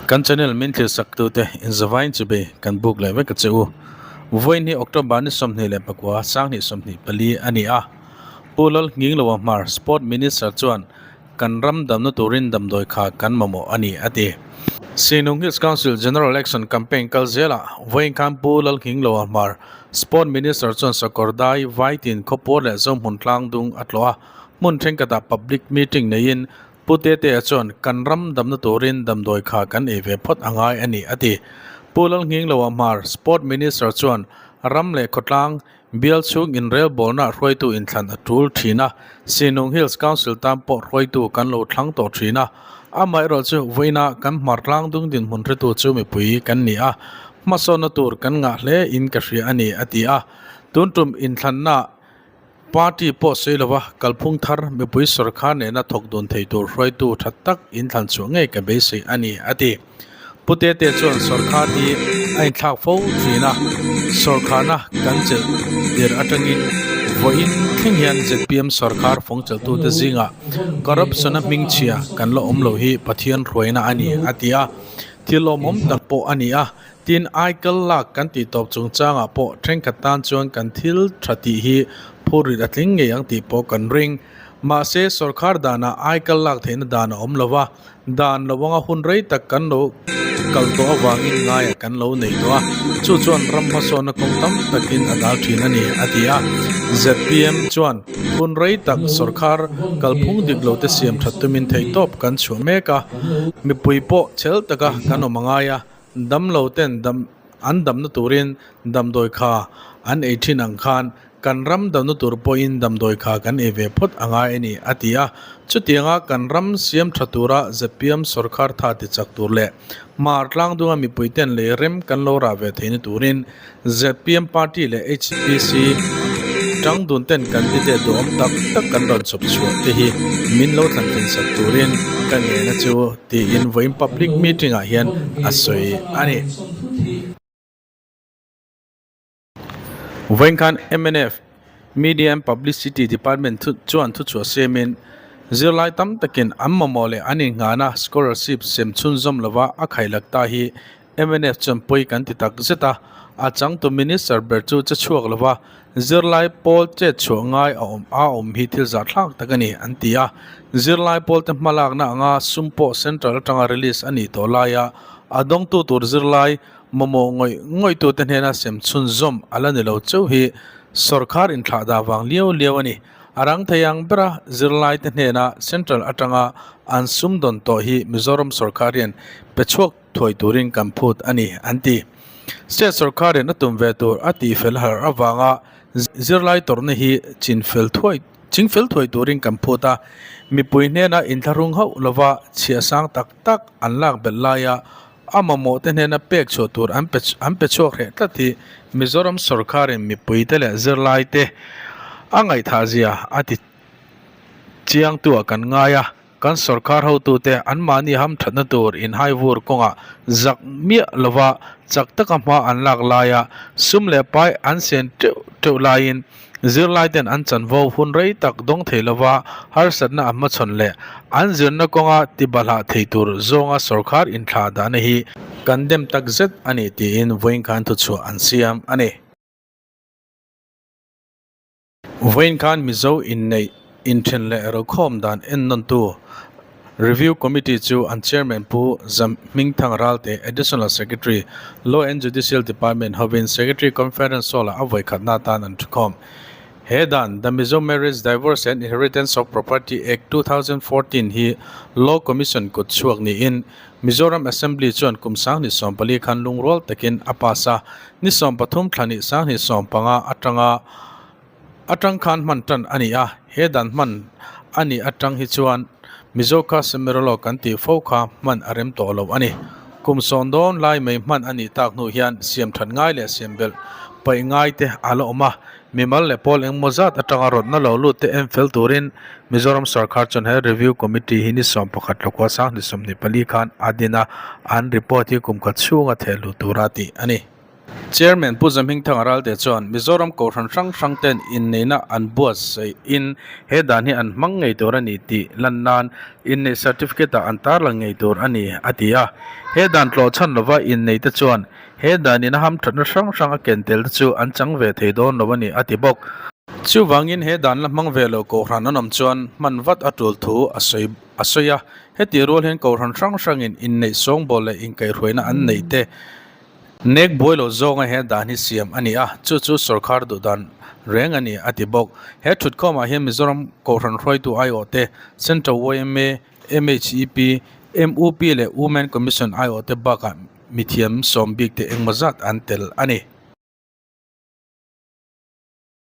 Kan channel min thlir sak tute inzavain chu bei kan buk leh vek a che u. Vawiin hi October ni 29 2024 a ni a. Pu Lal Nghingloa Hmar Sport Minister chuan kan ram damna turin damdawi kha kan mamawh a ni a ti. Sinung Hills Council General Election Campaign kal zelah vawiin khan Pu Lal Nghingloa Hmar Sport Minister chuan Sakawrdai Vaitin khawpuar leh Zohmun tlang dung a tlawh a, hmun thenkhatah public meeting neiin Pu Tetea chuan kan ram damna turin damdawi kha kan ei ve phawt a ngai a ni a ti. Pu Lalnghingloa Hmar, Sport Minister chuan ram leh khawtlang bial chhung inrelbawlna hruaitu inthlan a tul thin a, Sinung Hills Council tan pawh hruaitu kan lo thlang tawh thin a, amaherawh chu vawiina kan hmar tlang dung dinhmun hretu chu mipui kan ni a, hmasawnna tur kan ngah hle in ka hria a ni a ti a. Tun tum inthlanna Party pawh sawi lova kalphung thar mipui sawrkar nena thawk dun thei tur hruaitu tha tak inthlan chhuah ngei ka beisei a ni, a ti. Pu Tete chuan sawrkar hi a inthlak fo thin a, sawrkharna kan chelh tir atangin vawiin thleng hian zpm sawrkar fawngchelhtute zingah corruption-a hmingchhia kan la awm lo hi Pathian hruaina a ni, a ti a. Thil awmawm tak pawh a ni a, Tin, aikal lak kan tih tawp chungchangah pawh thenkhat tan chuan kan thil tha tih hi phurrit a tling ngei ang tih pawh kan ring. Mahse, sawrkar danah aikal lak theihna dan a awm lo va, dan lo anga hun rei tak kan lo kal tawh avangin ngaiah kan lo nei tawh a, chu chuan ram hmasawnna kawng tam takin a dal thin a ni, a ti a. Zpm chuan hun rei tak sawrkar kalphung dik lote siam that tumin theihtawp kan chhuah mek a, mipui pawh chhel taka kan awm a ngai a, Damlo ten dam an damna turin damdawi kha an ei thin ang khan kan ram damna tur pawhin damdawi kha kan ei ve phawt a ngai a ni, a ti a. Chutianga kan ram siam tha tura zpm sawrkar tha ti chak tur leh Hmar tlangdunga mipui ten lei rem kan lo rah ve theihna turin zpm party leh HPC tang dun ten kan ti te duhawm tak tak kan rawn chawp chhuah te hi min lo thlan thin sak turin ka ngena chu tiin vawiin public meeting ah hian a sawi a ni. Vawiin khan mnf Media and Publicity Department thu chuan thuchhuah siamin zirlai tam takin an mamawh leh an inngahna scholarship sem chhunzawm lova a khailak ta hi Mnf chuan pawi kan ti tak zet a, a changtu Minister ber chu che chhuak lo va, zirlai pawl chet chhuah ngai a awm a awm hi thil zahthlak tak a ni, an ti a. Zirlai pawlte hmalakna anga sum pawh Central atanga release a nih tawh laia a dawngtu tur zirlai mamawh ngawih ngawihtute hnena sem chhunzawm a la ni lo chauh hi sawrkar inthlah dah vang liau liau a ni. A rang thei ang bera zirlaite hnena Central atanga an sum dawn tawh hi Mizoram sawrkar hian pe chhuak thuai turin kan phut a ni, an ti. State sawrkarin a tum ve tur a tihfel har avanga zirlai tawrhna hi chinfel thuai chingfel thuai turin kan phut a, mipui hnena inthlahrung hauh lova chhia sang tak tak an lak belh laia a mamawhte hnena pek chhuah tur an pe an pe chhuak hreh tlat hi Mizoram sawrkarin mipuite leh zirlaite a ngaihthahzia a ti chiangtuah kan ngai a. Kan sawrkar hotute anmahni hamthatna tur inhaivur kawngah zak miah lova chak taka hma an lak laia sum leh pai an sen teuh teuh laiin zirlaiten an chanvo hun rei tak dawng thei lova harsatna a hmachhawn leh an zirna kawnga tibahlah thei tur zawnga sawrkar inthlah dahna hi kan dem tak zet a ni tiin vawiin khan thuchhuah an siam a ni. Vawiin khan Mizo inneih inthen leh rokhawm dan ennawntu Review Committee chu an Chairman Pu Zamhmingthang Ralte, Additional Secretary, Law and Judicial Department hovin Secretary Conference Hall-ah a vawikhatna atan an thukhawm. He dan, The Mizo Marriage, Divorce and Inheritance of Property Act, 2014 hi Law Commission kut chhuak niin Mizoram Assembly chuan kum 2014 khan lungrual takin a pass a, Ni 13 thla ni 2015 atanga atang khan hman tan a ni a, he dan hman a nih atang hi chuan Mizo kha Semerolo kan tih fo kha hman a rem tawh lo a ni. Kum sawn dawn lai mai hman a nih tak hnu hian siam that ngai leh siam belh paih ngai te a la awm a, mimal leh pawl engmaw zat atanga rawtna lo lut te en fel turin Mizoram sarkar chuan he Review Committee hi ni 11 tlakua 2024 khan a din a, an report hi kum khat chhunga thehluh tura tih a ni. Chairman Pu Zamhingthanga Ralte chuan Mizoram Kohhran hrang hrang ten inneihna an buatsaihin he dan hi an hmang ngei tur a ni tih lan nan inneih certificate ah an tarlang ngei tur a ni, a ti a. He dan tlawh chhan lova inneih te chuan he dan in a hamthatna hrang hrang a ken tel te chu an chang ve thei dawn lo a ni, a ti bawk. Chuvangin he dan la hmang ve lo Kohhran an awm chuan hman vat a tul thu a sawi a sawi a. Heti rual hian Kohhran hrang hrangin inneih sawngbawl leh inkaihhruaina an neih te Nek buai lo zawnga he dan hi siam a ni a, chu chu sawrkar duh dan reng a ni, a ti bawk. He thutkhawmah hian Mizoram Kohhran hruaitu aiawhte, Central yma, MHEP, MUP leh Women Commission aiawhte bakah mithiam sawm bikte engmaw zat an tel a ni.